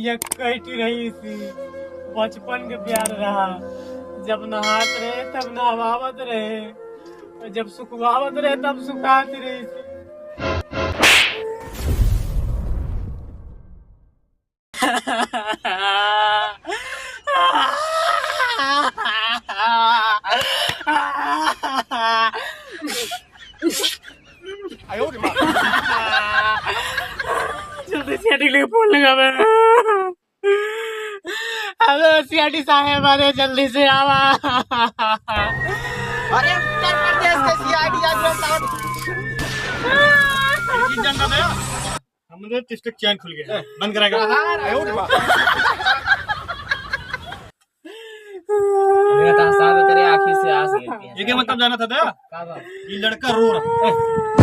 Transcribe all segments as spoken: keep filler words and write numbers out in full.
ये कइटी रही सी, बचपन के प्यार रहा। जब नहात रहे तब नहवावत रहे, और जब सुखवावत रहे तब सुखात रही सी। जल्दी से अगले फोन लगावे। हेलो, सीआईडी साहेब, अरे जल्दी से आवा। अरे, उत्तर प्रदेश के सीआईडी आज लोग साहब। एक चीज जानता था, हमरे टिस्टिक चैन खुल गया। बंद कराएगा। बाहर आयो रे बाप। मेरा तो साहब तेरे आँखी से आंस गिरती है। ये क्या मतलब जाना था, था? का बात? ये लड़का रो रहा है।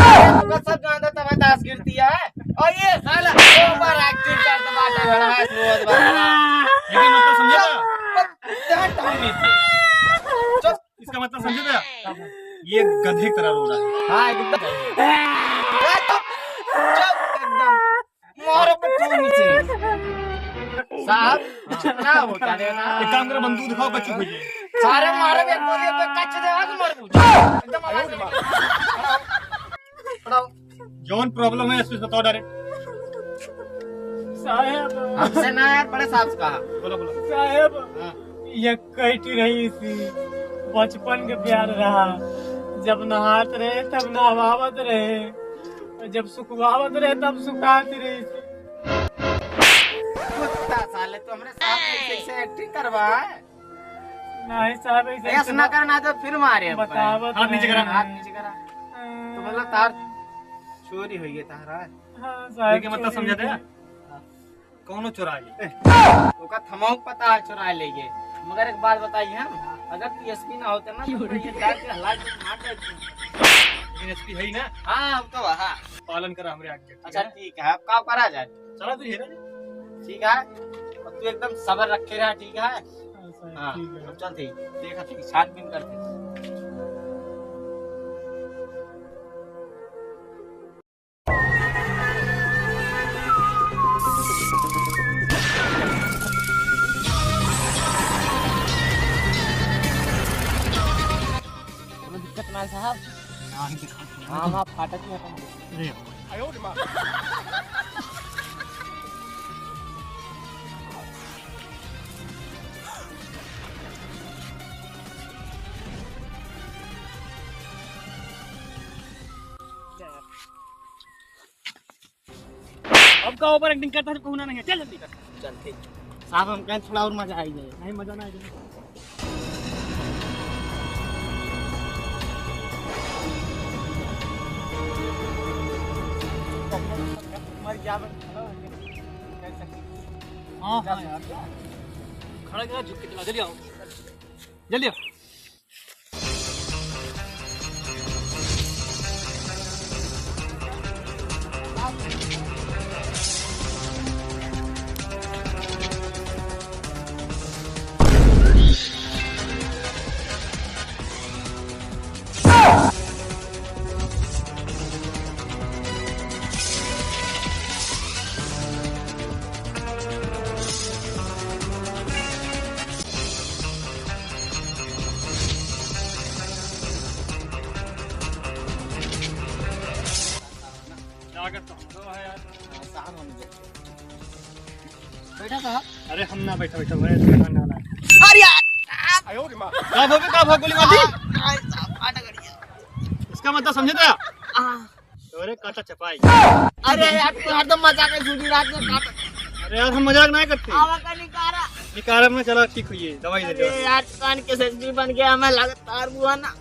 अरे, तुमका सब जानता था, मैं दास गिरती है। और ये साला ओवर एक्टिंग करता बाटे, बड़ा है, रोज बड़ा। ये क्या मतलब समझा था? चुप, चुप, चुप। इसका मतलब समझे थे? ये गधे की तरह रो रहा है। हाँ, एकदम। ए, चुप, चुप, एकदम। मारो पे तू नीचे। साहब, ना हो, क्या देना? एक काम करो, बंदूक दिखाओ, बच्चू खोइए। सारे मारे एक गोली पे कच दे, आज मर तू। एकदम आवाज नहीं। खड़ा हो, खड़ा हो। जौन प्रॉब्लम है, एसपी से बताओ डायरेक्ट। साहेब। हमसे ना यार, बड़े साहब से कहा। बोलो, बोलो। साहेब, हाँ। ये कइटी रही सी, बचपन के प्यार रहा। जब नहात रहे, तब नहवावत रहे, और जब सुखवावत रहे, तब सुखात रही सी। कुत्ता साले, तो हमरे साथ ऐसे, ऐसे एक्टिंग करवा है? नहीं साहब, ऐसे ऐसे ऐसे ना ना करना तो फिर मारे अपन। बतावत हाथ नीचे करा। रहे। हाथ नीचे करा। तो मतलब तार चोरी होई है तारा। हाँ, साहब, ये क्या मतलब चोरी समझा हुई था? है। कौनो चुराइ ले। ओका थमाऊ पता है चुराइ लेगे। मगर एक बात बताई हम, अगर तू एसपी ना होते ना तो ये जाके हला के मार देते। लेकिन एसपी है ही ना। हाँ, हम तो वहाँ। पालन करा हमरे आज्ञा, ठीक अच्छा, है? ठीक है, अब का करा जाए? चला तू ये रह। ठीक है, अब तू एकदम सबर रखे रहा, ठीक है? हाँ, साहब, हाँ, ठीक है। अब चल ठीक, देखा ठीक, छानबीन करते। कोनो दिक्कत ना साहब? हाँ, दिक्कत ना। हाँ, हाँ, फाटक में अपन। अरे। अब का ओवर एक्टिंग करता है, कहूँ ना नहीं है। चल जल्दी। चल ठीक। साहब, हम कहें थोड़ा और मजा आई जाए। नहीं, मजा ना आए। मर गया मैं। हाँ, हाँ यार। खड़ा करा, झुक के चला, जल्दी आओ। जल्दी आओ। लागत तो हमरो है यार। हाँ, साहब, हम दे। बैठा साहब। अरे, हम ना बैठा, बैठा, मैं तो बैठा ना, ना। अरे यार! का भोगे, का भोग गोली मार दी? आ, आ, साहब, फाटा गड़िया। इसका मतलब समझे थे? आ। अरे, काटा चपाई। अरे यार, तू हरदम मजाक में सूझी रात में काटा। अरे यार, हम मजाक नहीं करते। आवा का निकारा। निकारा में चला, ठीक हुई है, दवाई दे अरे दे। यार, कान के एसएसपी बन गया, हमें लगातार हुआ ना।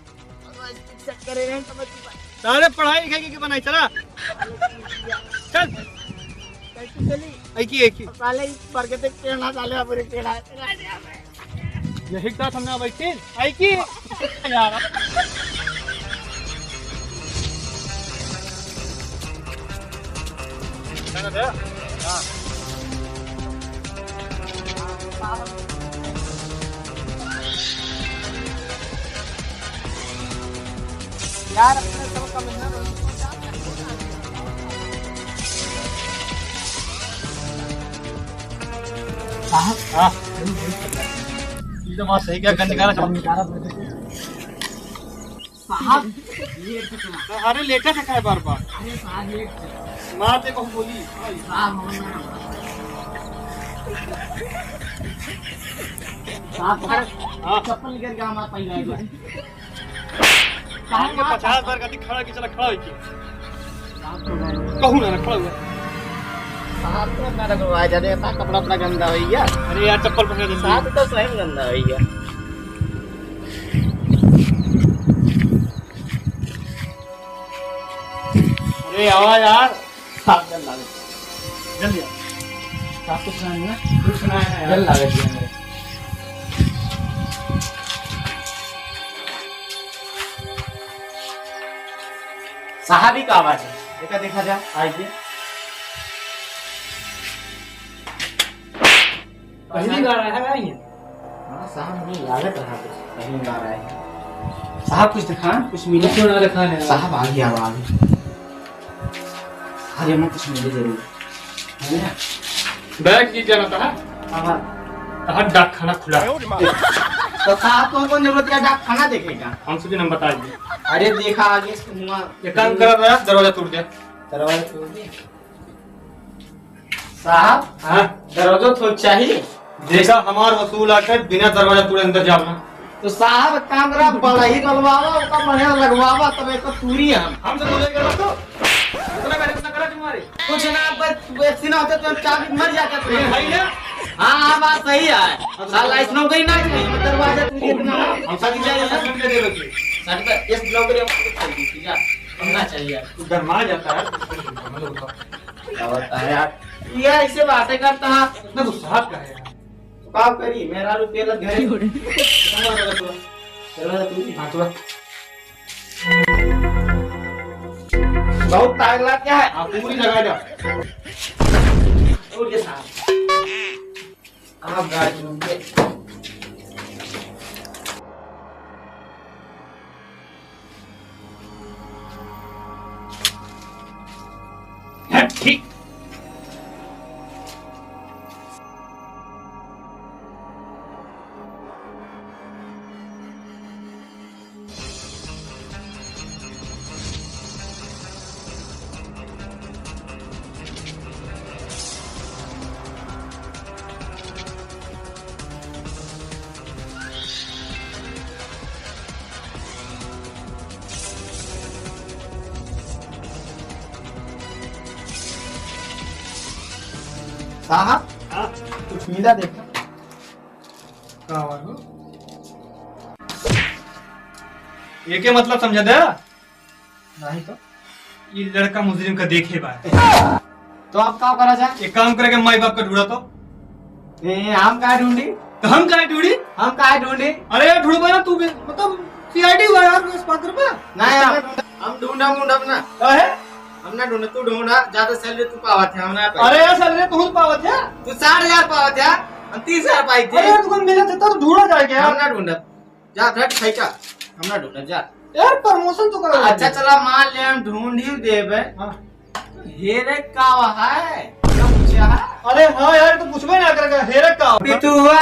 चेक करे रहे, समझ में। सारे पढ़ाई लिखाई के बनाई, चला। चल। कैसे चली? एक ही, एक ही। साले इस बरगद के टेढ़ा, साले अब रे टेढ़ा। यही का सामने बैठी, आई की? यार। हाँ। यार, अपने सब कमिश्नर। साहब। हाँ। ये तो बात सही क्या, गंज गाना चला। साहब, लेट से चला। अरे लेटा से खाए बार बार। अरे साहब, लेट से। मार दे कहूँ गोली। साहब, हम ना। साहब, हाँ। चप्पल निकल के हमारा पहला ही बार। साहब के पचास बार कहती खड़ा की, चला खड़ा होइके। कहूँ ना, खड़ा हुआ। साहब तो ना रखवा जाने का, कपड़ा अपना गंदा होइया। अरे यार, चप्पल पहन ले। साहब तो स्वयं गंदा होइया। अरे आवा यार। साहब जल लागे। जल्दी आ। साहब कुछ सुनाए ना? कुछ सुनाए ना यार। जल लागे दिया मेरे। साहब ही का आवाज है? देखा, देखा जा, आइए। पहली बार आया है भाई? हाँ साहब, मुझे लागत रहा कुछ पहली बार आया है। साहब कुछ दिखान, कुछ मिला? कुछ ना दिखाने वाला। साहब आ गया, आ गया। अरे मैं कुछ मिले जरूर। है ना? बैग की क्या रहता है? हाँ, हाँ। कहाँ डाकखाना खुला? तो साहब को कौन जरूरत है डाकखाना देखे का? हम सोचे हम बता दिए। अरे देखा आगे से हुआ। एक काम करा था, दरवाजा तोड़ दिया। दरवाजा तोड़ दिया। साहब, हाँ? दरवाजो तो चाहिए। देखा, हमार वसूल आके बिना दरवाजा तोड़े अंदर जाओ ना। तो साहब, एक काम करा, बड़ा ही डलवावा, ओका बढ़िया लगवावा, तब एक तूरी हम। हम तो बोले करा तो। इतना करे, इतना करा तुम्हारे। कुछ ना, बस वैसे ना होते तो हम चाबी मर जाते थे। ये भाई ना। हाँ, हाँ, बात सही है। साला ऐसनो गई ना कि दरवाजा तोड़ दिया इतना। हम सब जाए, हम दे देते। सर, तो इस ब्लॉक में हम कुछ कर दी, ठीक है? हम ना चाहिए। तू गरमा जाता है। क्या होता है यार? ये ऐसे बातें करता है। इतना गुस्सा का है यार? तो का करी? मेरा रुपया लग गए। चलो, चलो, चलो। चलो, तू भी। हाँ, चलो। बहुत टाइम लग गया है। हाँ, पूरी लगा जा। उठ के साहब। आप गाड़ी में उठ के। साहब, हाँ? कुछ मिला देखा? का हुआ हो? ये क्या मतलब समझा दे? नहीं तो। ये लड़का मुजरिम का देखे बा। तो अब का करा जाए? एक काम करे के माई बाप का ढूंढा तो। ए, हम काहे ढूंढी? तो हम काहे ढूंढी? हम काहे ढूंढी? अरे ढूंढबा ना तू भी, मतलब सीआईडी हुआ यार, बस बात करबा। नहीं, हम ढूंढब, हम ढूंढब, ढूंढब ना। काहे? हम ना ढूंढब, तू ढूंढा, ज्यादा सैलरी तू पावत है, हम ना पाई। अरे यार सैलरी तू पावत है? तू साठ हजार पावत है, हम तीस हजार पाई थे। अरे यार तू कौन मिला था तो ढूंढा जाए क्या? हम ना ढूंढब। जा, हट, खैका। हम ना ढूंढब, जा। यार, प्रमोशन तो करो। अच्छा, चला, मान ले, हम ढूंढ ही देबे। हाँ। हेरे का है? का पूछे है? अरे हाँ यार, तो पूछबे ना करेगा, हेरे का? अभी तू हुआ,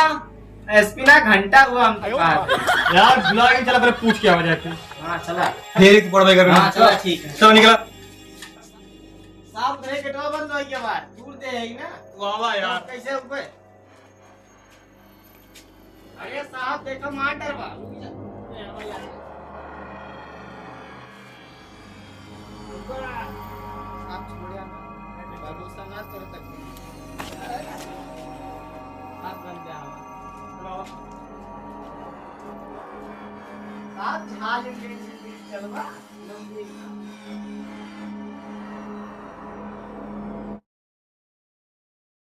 एसपी ना घंटा हुआ हम तो कहा थे। यार, भुला गई, चला, पहले पूछ के आवा जाए। हाँ, चला। हेरे की पढ़ाई कर। हाँ, चला, ठीक है। चलो, निकला। साहब, घरे गेटवा बंद होई के बाद, दूर दे है ना? वाह, वाह, यार। कैसे ऊपर? अरे साहब, देखो, मार डरवा। रुक जा। ए, आवा यार। रुक जा। आप छोड़े ना। भरोसा ना करे तक। आप बन जा। साहब, झाल में चलवा।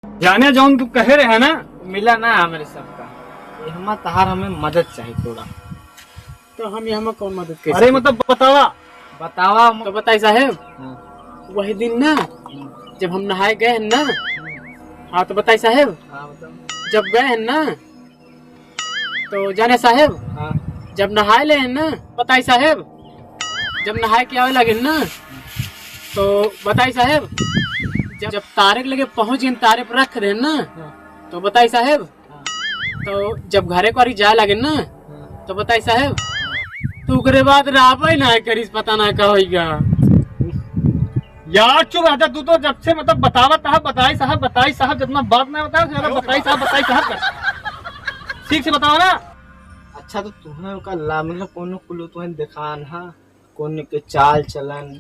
जाने जौन तू कहे रहे ना, मिला ना हमरे सबका। ये हमा तहार हमें मदद चाही थोड़ा। तो हम ये हमें कौन मदद कर अरे सके? मतलब बतावा। बतावा हम तो बताई साहेब। हाँ। वही दिन ना, जब हम नहाए गए हैं ना, हाँ तो बताई साहेब, हाँ, बताओ। जब गए हैं ना, तो जाने साहेब, हाँ। जब नहाए ले हैं ना, बताई साहेब, जब नहाए के आवे लगे ना, तो बताई साहेब, जब, जब तारे के लगे पहुँच गए, तारे पर रख रहे ना, हाँ। तो बताई साहेब, हाँ। तो जब घरे करी जाए लागे ना, हाँ। तो बताई साहेब, तो ओकरे बाद रहबे ना करिस, पता ना का होइगा। यार चुप रह जा तू तो, जब से मतलब बतावत है, बताई साहब, बताई साहब, जितना बात ना बताओ, ज्यादा बताई साहब, बताई साहब कर। ठीक से बताओ ना। अच्छा, तो तुम्हें ओका ला, मतलब कोनो कुलू तुम्हें देखान हा, कोनो के चाल चलन?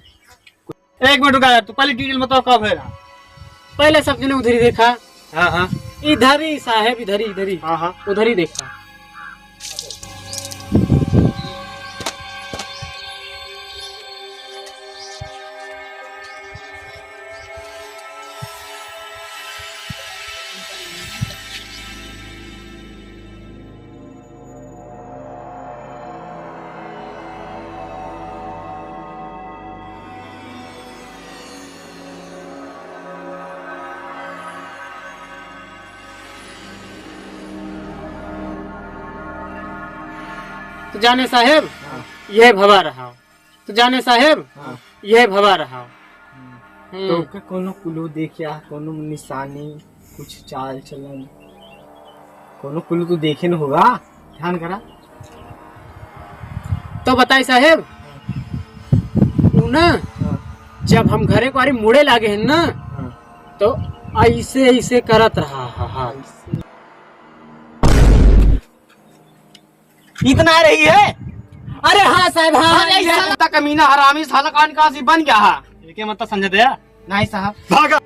एक मिनट रुका यार, तू पहले detail बताओ का भइल हा? पहले सब जने उधर ही देखा। हाँ, हाँ। इधर ही साहेब, इधर ही, इधर ही। हाँ, हाँ। उधर ही देखा। तो जाने साहेब, हाँ। यह भवा रहा। तो जाने साहेब, हाँ। यह भवा रहा। हम्म। तो ओके कोनो कुलू देखिया, कोनो निशानी, कुछ चाल चलन, कोनो कुलू तो देखे न होगा, ध्यान करा। तो बताई साहेब, हाँ। उ ना, हाँ। जब हम घरे को अरे मुड़े लागे हैं ना, हाँ। तो ऐसे ऐसे करत रहा हा, हा। ऐसे। इतना रही है? अरे हाँ साहेब, हाँ, अरे ये साला कमीना हरामी साला कान का सी बन गया है। ये क्या मतलब समझते हैं? नहीं साहब। भागा।